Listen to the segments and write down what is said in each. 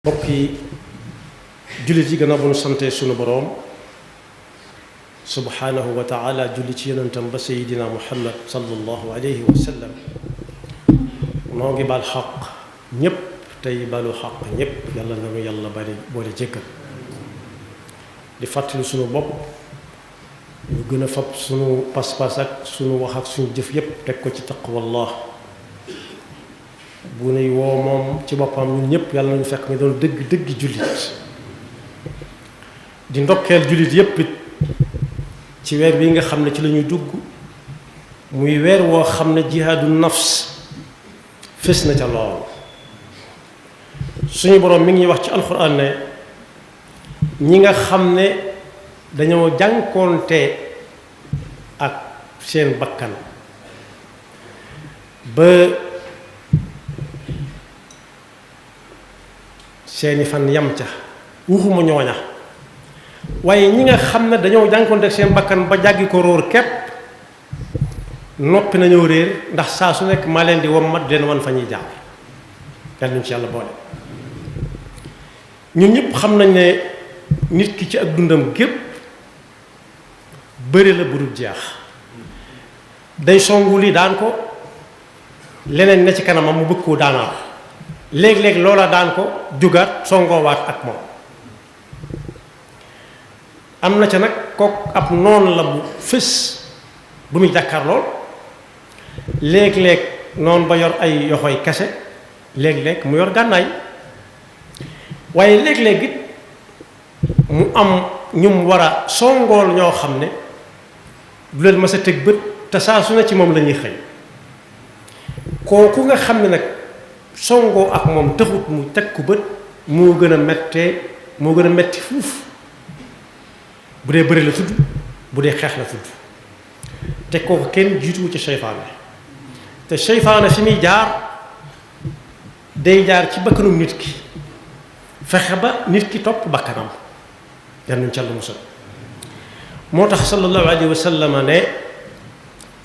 mbokk yi jullit yi gannaaw bu nu sante sunu boroom subhaanahu wa taala julli ci yonentam ba sayidina muhammad sallallahu alayhi wa sallam noo ngi baal xaq ñépp tey balu xaq ñépp yàlla na nu yàlla bari boole jéggal di fàttali sunu bopp ñu gën a fab sunu pas-pas ak sunu wax ak sunu jëf yépp teg ko ci taqwallah bu nuy woo moom ci boppam ñun ñëpp yàlla nañu fekk ñu doon dëgg jullit di ndokkeel jullit yépp it ci weer bii nga xam ne ci la ñuy dugg muy weer woo xam ne jihaadu nafs fés na ca lool suñu boroom mi ngi wax ci alxuraan ne ñi nga xam ne dañoo jànkoonte ak seen bakkan ba seeni fan yam ca waxuma ñooña waaye ñi nga xam ne dañoo jànkoonte ak seen bakkan ba jàggi ko róor képp noppi nañoo réer ndax saa su nekk maa leen di wommat leen wan fa ñuy jaar yàlla ñu ci yàlla boole ñun ñëpp xam nañ ne nit ki ci ak dundam gépp bëri la bu dul jeex day songu li daan ko leneen ne ci kanamam mu bëgg koo daanaat léeg-léeg loola daan ko jugaat songoowaat ak moom am na ca nag kook ab noon la bu fës bu muy jàkkaar lool léeg-léeg noonu ba yor ay yoxoy kese léeg-léeg mu yor gànnaay waaye léeg-léeg it mu am ñum war a songool ñoo xam ne du leen mës a teg bët te saa su ne ci moom la ñuy xëy kooku nga xam ne nag songoo ak moom taxut mu teg ku bët moo gën a metti fuuf bu dee bëri la tudd bu dee xeex la tudd te kooku kenn jiituwu ci seytaane te seytaane fi muy jaar day jaar ci bakkanum nit ki fexe ba nit ki topp bakkanam yal nañu ca Yàlla musal moo tax sallallahu alayhi wa sallam ne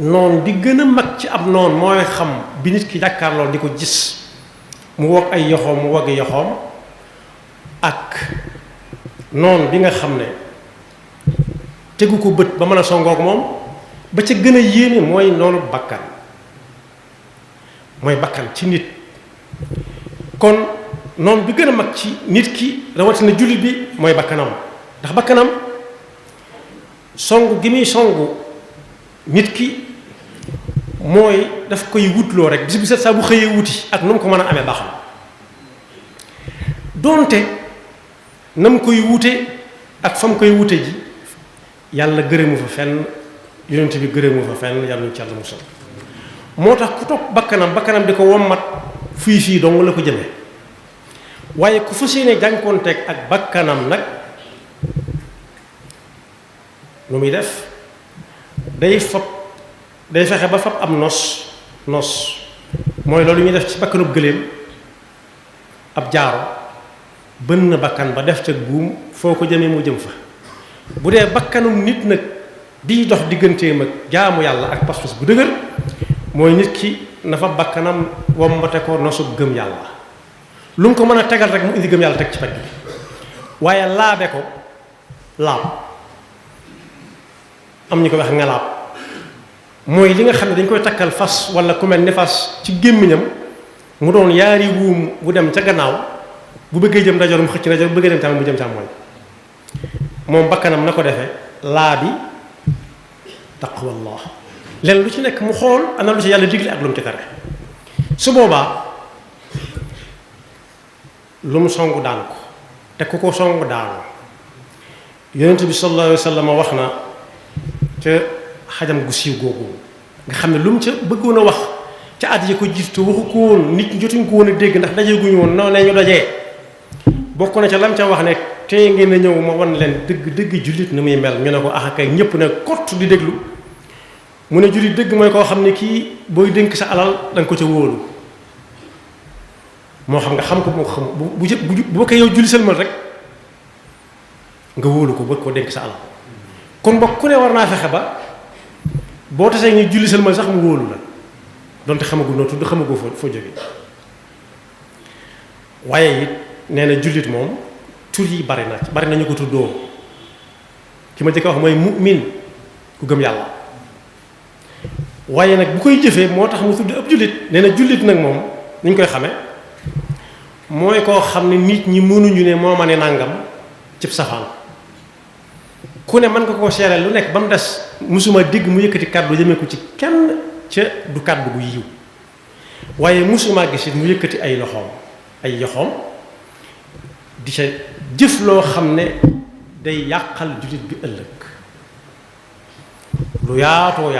noon bi gën a mag ci ab noon mooy xam bi nit ki jàkkaarloo di ko gis mu wog ay yoxoom mu woggi yoxoom ak noon bi nga xam ne tegu ko bët ba mën a songoog moom ba ca gën a yéeme mooy noonu bakkan mooy bakkan ci nit kon noonu bi gën a mag ci nit ki rawatina jullit bi mooy bakkanam ndax bakkanam songu gi muy songu nit ki mooy daf koy wutloo rek bis bu set saa bu xëyee wuti ak nu mu ko mën a amee baax na doonte na mu koy wute ak fa mu koy wute ji yàlla gërëmu fa fenn yonent bi gërëmu fa fenn yàlla ñu ci Yàlla musal moo tax ku topp bakkanam di ko wommat fii dong la ko jëme waaye ku fas yéene jànkoonteeg ak bakkanam nag lu muy def day fexe ba fab am nos mooy loolu ñuy def ci bakkanub gëléem ab jaaro bënn bakkan ba def ca buum foo ko jëmee mu jëm fa bu dee bakkanum nit nag di dox digganteem ak jaamu yàlla ak pas-pas bu dëgër mooy nit ki na fa bakkanam wombate ko nosub gëm yàlla lu mu ko mën a tegal rek mu indi gëm yàlla teg ci pegg bi waaye laabe ko laab am ñu ko wax ngalaab mooy li nga xam ne dañ koy takkal fas wala ku mel ni fas ci gémmiñam mu doon yaari wuum bu dem ca gannaaw bu bëggee jëm ndajoor mu xëcc ndajoor bu bëggee dem càmmoñ mu jëm càmmoñ moom bakkanam na ko defee laabi taqwallah leen lu ci nekk mu xool ana lu ci yàlla digle ak lu mu ci tere su boobaa lu mu songu daan ko te ku ko songu daanu yonent bi sallallahu alayhi wa sallam wax na ca xajam gu siiw googu nga xam ne lu mu ca bëggoon a wax ca at yi ko jiitu waxu ko woon nit ñi jotuñ ko woon a dégg ndax daje guñu woon noonu la ñu dajee bokk na ca lam ca wax ne tey ngeen a ñëw ma wan leen dëgg jullit ni muy mel ñu ne ko axakay ñépp ne kott di déglu mu ne jullit dëgg mooy koo xam ne kii booy dénk sa alal da nga ko ca wóolu moo xam nga xam ko moo xam bu bokkee yow julli sëlmal rek nga wóolu ko bëgg koo dénk sa alal kon bokk ku ne war naa fexe ba boo tasee ngi julli sëlmal sax mu wóolu la donte xamagul noo tudd xamagoo foo jóge waaye it nee na jullit moom tur yi bari na ñu ko tuddoo ki ma jëkk wax mooy mu'min ku gëm yàlla waaye nag bu koy jëfee moo tax mu tudd ab jullit nee na jullit nag moom ni ñu koy xame mooy koo xam ne nit ñi mënuñu ne moo ma ne nàngam cib safaan ku ne mën nga koo seereel lu nekk ba mu des musuma digg mu yëkkati kàddu jëmee ko ci kenn ca du kàddu bu yiw waaye musuma gis it mu yëkkati ay yoxoom di ca jëf loo xam ne day yàqal jullit bi ëllëg lu yaatoo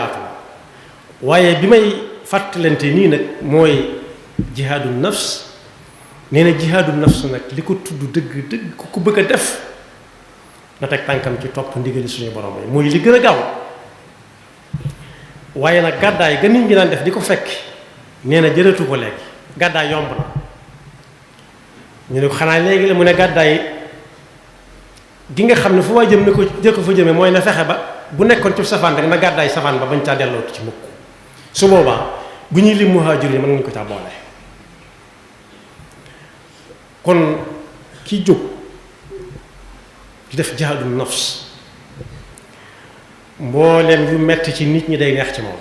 waaye bi may fàttalante nii nag mooy jihaadu nafs nee na jihaadu nafs nag li ko tudd dëgg ku ko bëgg a def na teg tànkam ci topp ndigali suñu borom yi mooy li gën a gaaw waaye nag gàddaay ga nit ñi daan def di ko fekk nee na jërëtu ko léegi gàddaay yomb na ñu ne ko xanaa léegi la mu ne gàddaay gi nga xam ne fu waa jëm ne ko jëkk fa jëme mooy na fexe ba bu nekkoon ci safaan rek na gàddaay safaan ba bañ caa delloo ci mukk su boobaa bu ñuy lim muhaajir yi mën nañu ko caa boole kon ki jóg di def jihaadu nafs mbooleem yu metti ci nit ñi day neex ci moom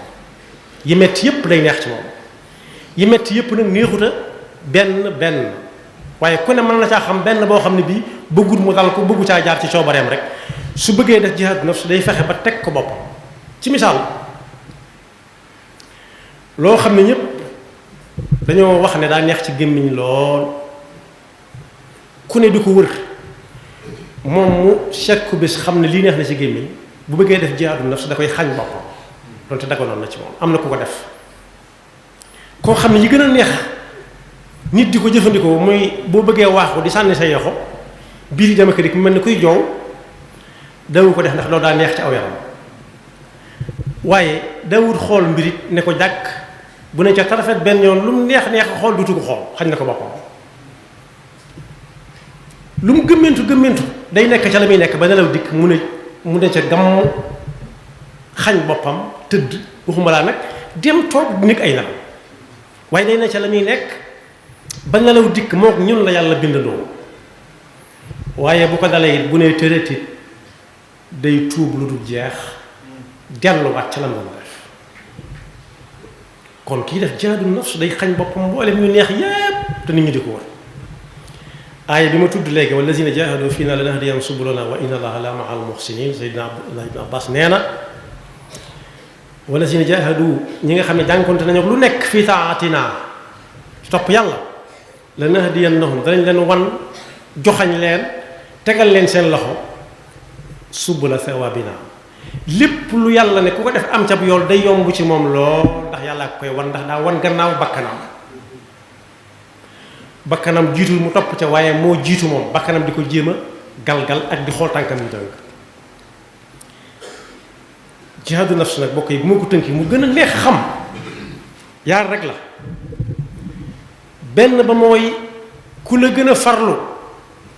yi metti yépp day neex ci moom yi metti yépp nag neexuta benn waaye ku ne mën na caa xam benn boo xam ne bii bëggul mu dal ko bëggu caa jaar ci coobareem rek su bëggee def jihaadu nafs day fexe ba teg ko boppam ci misaal loo xam ne ñépp dañoo wax ne daa neex ci gémmiñ lool ku ne di ko wër moom mu seet ko bés xam ne lii neex na ci gémmiñ bu bëggee def jihaadu nafs da koy xañ boppam donte dagganoon na ci moom am na ku ko def koo xam ne yi gën a neex nit di ko jëfandikoo muy boo bëggee waaxu di sànni sa yoxo biir yi dama ko di mel ni kuy joow dawu ko def ndax loolu daa neex ci aw yaram waaye dawut xool mbirit ne ko jàkk bu ne ca tarafet benn yoon lu mu neex xool dutu ko xool xañ na ko boppam lu mu gëmmentu day nekk ca la muy nekk ba nelaw dikk mu ne ca gamm xañ boppam tëdd waxuma laa nag dem toog nit ay nelaw waaye day nekk ca la muy nekk ba nelaw dikk mook ñun la yàlla bindandoo waaye bu ko dalee it bu ne tërëtit day tuub lu dul jeex delluwaat ca la doon def kon kii def jihaadu nafs day xañ boppam mboolem yu neex yépp te nit ñi di ko wër aaya bi ma tudd léegi wallazina jahadu fiina lanahdiyannahum subulana wa inna allaha la ma'al muhsinin sayyidina Abdullah ibn Abbas nee na wallazina jahadu ñi nga xam ne jànkonte nañu lu nekk fii taatina topp yàlla lanahdiyannahum danañ leen wan joxañ leen tegal leen seen loxo subula thawabina lépp lu yàlla ne ku ko def am ca bu yool day yomb ci moom lool ndax yàlla ko koy wan ndax daa wan gannaaw bakkanam jiitul mu topp ca waaye moo jiitu moom bakkanam di ko jéem a galgal ak di xool tànkam yu dëng jihaadu nafs nag bokk yi bu ma ko tënki mu gën a neex xam yaar rek la benn ba mooy ku la gën a farlu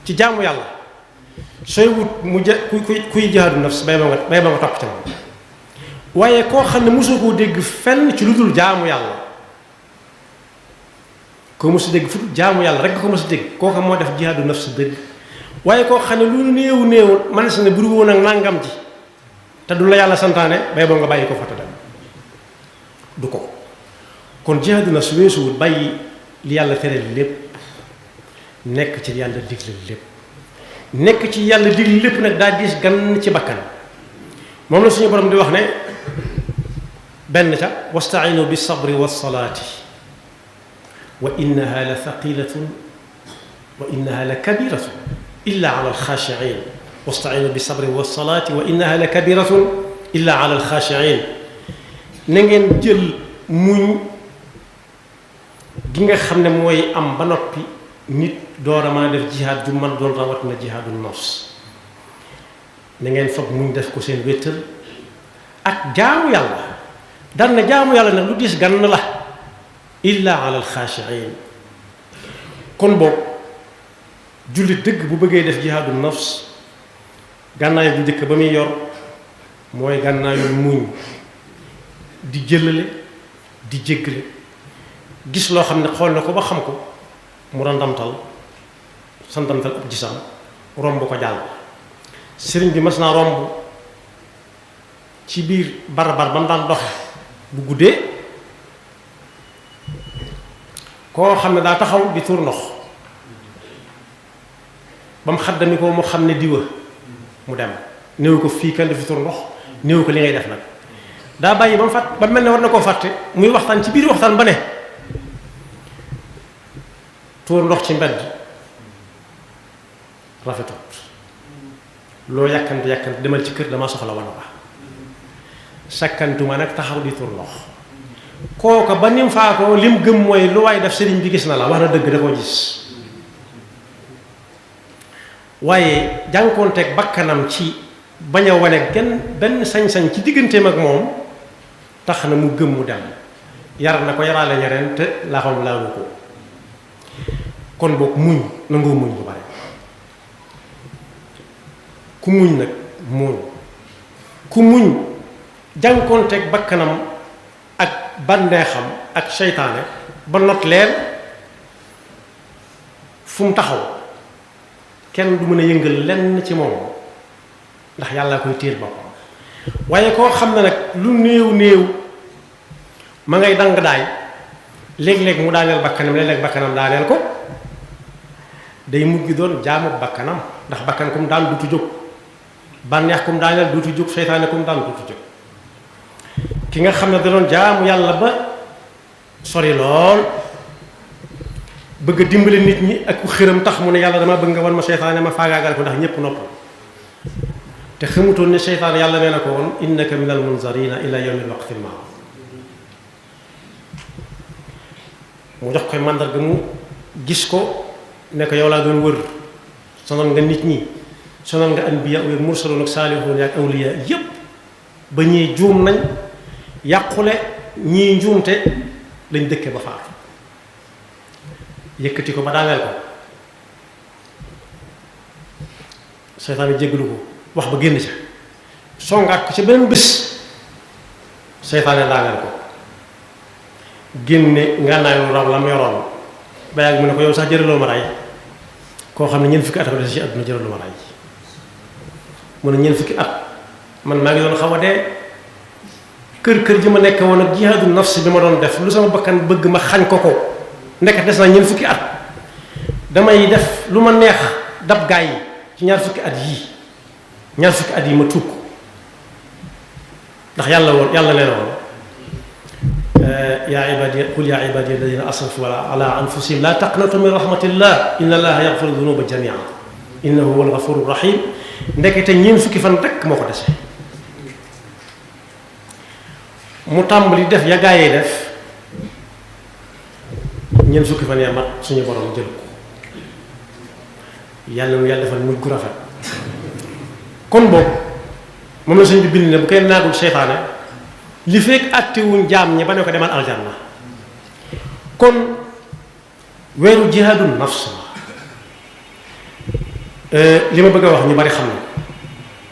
ci jaamu yàlla sooy wut mu kuy jihaadu nafs bay ba nga topp ca moom waaye koo xam ne mosoo koo dégg fenn ci lu dul jaamu yàlla koo mos a dégg fu jaamu yàlla rek nga ko mos a dégg kooka moo def jihaadu nafs dëgg waaye koo xam ne lu néew man sa ne bu dul woon ak nàngam ji te du la yàlla santaane bay boo nga bàyyi ko fa te dem du ko kon jihaadu nafs weesuwul bàyyi li yàlla tere lépp nekk ci yàlla digle lépp nekk ci yàlla digle lépp nag daa diis gan ci bakkan moom la suñu borom di wax ne benn ca wastainu bi sabri wa salaati wa innaha la thaqilatun wa innaha la kabiratun illa ala alxaashiin wastainu bi sabri wa salaati wa innaha la kabiratun illa ala alxaashiin na ngeen jël muñ gi nga xam ne mooy am ba noppi nit door a mën a def jihaad ju man doon rawat na jihaadu nafs na ngeen foog muñ def ko seen wéttal ak jaamu yàlla daan na jaamu yàlla nag lu diis gann la illa ala alxaashiin kon boog jullit dëgg bu bëggee def jihaadu nafs gànnaay bu njëkk ba muy yor mooy gànnaayu muñ di jëlale di jéggale gis loo xam ne xool na ko ba xam ko mu randamtal santantal ab gisam romb ko jàll. sëriñ bi mas naa romb ci biir barbar ba mu daan doxe bu guddee koo xam ne daa taxaw di tuur ndox ba mu xaddami ko mu xam ne diwa mu dem néew ko fii kenn du fi tuur ndox néew ko li ngay def nag daa bàyyi ba mu fàtt ba mel ne war na koo fàtte muy waxtaan ci biir waxtaan ba ne tuur ndox ci mbedd rafetut loo yàkkamte yàkkamte demal ci kër dama soxla wana ba sakkantuma nag taxaw di tuur ndox kooka ba nim faa ko lim gëm mooy lu waay def sëriñ bi gis na la wax na dëgg da koo gis waaye jànkoonteeg bakkanam ci bañ a wane genn benn sañ-sañ ci digganteem ak moom tax na mu gëm mu dem yar na ko yaraale ñeneen te laaxam laalu ko kon boog muñ nangoo muñ bu bare ku muñ nag muñ ku muñ jànkoonteeg bakkanam ak banneexam ak seytaane ba not leen fu mu taxaw kenn du mën a yëngal lenn ci moom ndax yàlla koy téel boppam waaye koo xam ne nag lu néew néew ma ngay dang daay léeg-léeg mu daaneel bakkanam léeg-léeg bakkanam daaneel ko day mujj doon jaamu bakkanam ndax bakkan kum daan dutu jóg bànneex kum daaneel dutu jóg seytaane kum daan dutu jóg ki nga xam ne da doon jaamu yàlla ba sori lool bëgg a dimbali nit ñi ak ku xëram tax mu ne yàlla dama bëgg nga wan ma seytaane ma faagaagal ko ndax ñépp noppal te xamutoon ne seytaane yàlla nee na ko woon innaka minal munzarina ila yawmil waqtil ma'lum mu jox koy màndarga mu gis ko ne ko yow laa doon wër sonal nga nit ñi sonal nga anbiya wa mursalun ak saalihun ak awliya yépp ba ñii juum nañ yàqule ñii njuumte lañ dëkke ba faatu yëkkati ko ba daaneel ko seytaane jéggalu ko wax ba génn ca songaat ko ci beneen bés seytaane daaneel ko génne ngànnaayu raw la mu yoroon ba yàgg mu ne ko yow sax jëraloo ma ray koo xam ne ñeent fukki at ko des ci àdduna jëraloo ma ray mu ne ñeent fukki at man maa ngi doon xaw a dee kër ji ma nekk woon ak jihaadu nafs bi ma doon def lu sama bakkan bëgg ma xañ ko ko nekk des na ñeent fukki at damay def lu ma neex dab gaay yi ci ñaar fukki at yi ma tuub ko ndax yàlla nee na woon yaa ibadi qul yaa ibadi alladina asrafu ala anfusihim la taqnatu min rahmatillah inna allaha yaghfiru dunuba jamian innahu huwal ghafurur rahim ndekete ñeent fukki fan rekk moo ko dese mu tàmbali def ya gaayee def ñeent fukki fan yaa mat suñu borom jël ko yàlla mu yàlla defal mujj gu rafet kon boobu moom la suñ bi bind ne bu koy naagul seytaane li fekk àttewuñ jaam ñi ba ne ko demal aljanna kon weeru jihaadul nafs li ma bëgg a wax ñu bari xam ne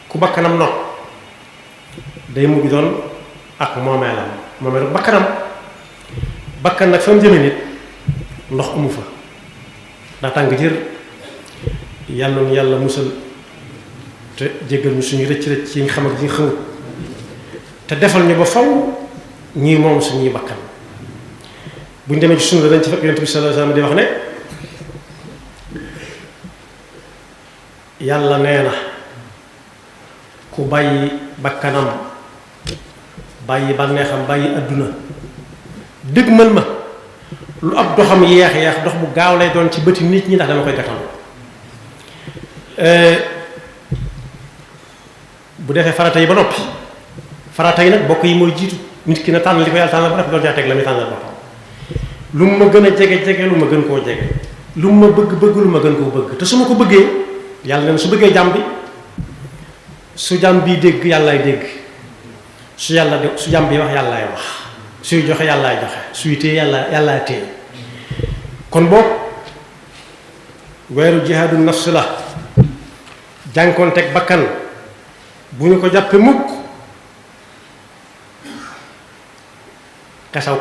ku bakkanam not day mujj doon ak moomeelu bakkan nag fa mu jëme nit ndox amu fa daa tàng jër yàlla nu yàlla musal te jéggal ñu suñu rëcc yi nga xam ak yi nga xamut te defal ñu ba faw ñii moom suñuy bakkan bu ñu demee ci sunna dañ ci fekk yonent bi sallallahu alayhi wasallam di wax ne yàlla nee na ku bàyyi bakkanam bàyyi bànneexam bàyyi adduna dëgmal ma lu ab doxam yeex dox bu gaaw lay doon ci bëti nit ñi ndax dama koy gàttal bu defee farata yi ba noppi farata yi nag bokk yi mooy jiitu nit ki na tànn li ko yàlla tànnal ba noppi doon jaa teg la muy tànnal boppam lu mu ma gën a jege lu ma gën koo jege lu mu ma bëgg lu ma gën koo bëgg te su ma ko bëggee yàlla ne su bëggee jàmm bi su jàmm bi dégg yàllaay dégg su jàmm bi wax yàllaay wax suy joxe yàllaay joxe suy téye yàllaay téye kon boog weeru jihaadu nafs la jànkoonteeg bakkan bu ñu ko jàppee mukk kasaw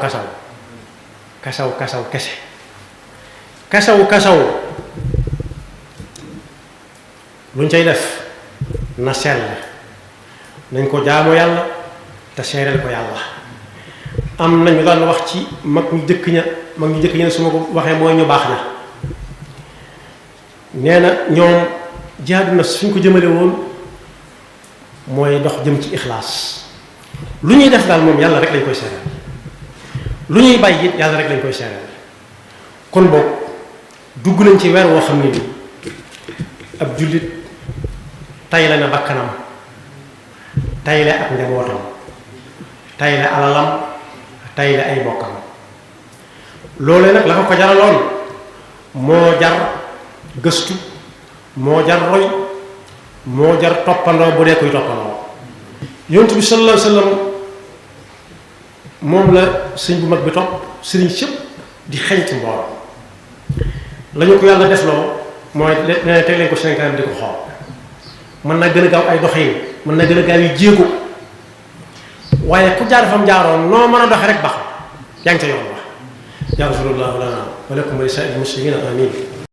kese kasaw luñ cay def na sell nañ ko jaamoo yàlla te seereel ko yàlla. am nañu daan wax ci mag ñu jëkk ña su ma ko waxee mooy ñu baax na nee na ñoom jaadu na suñ ko jëmale woon mooy dox jëm ci ixlaas lu ñuy def daal moom yàlla rek lañ koy seereel lu ñuy bàyyi it yàlla rek lañ koy seereel. kon boog dugg nañ ci weer woo xam ne ni ab jullit tay la na bakkanam tayle ak njabootam tayle alalam tayle ay bokkam loolee nag la ko jaraloon moo jar gëstu moo jar roy moo jar toppandoo bu dee koy toppandoo. yonent bi sallallahu alayhi wa sallam moom la sëñ bu mag bi topp sëriñ sëpp di xeeñ ci mbooloo lañu ko yàlla defloo mooy nee teg leen ko seen kanam di ko xool mën naa gën a gaaw ay doxin mën naa gën a gaaw yi jéego waaye ku jaar fam jaaroon noo mën a doxe rek baax yaa ngi ca yoon wax. yaa rasulullah lana wa lakum wa li saa'il muslimina amin.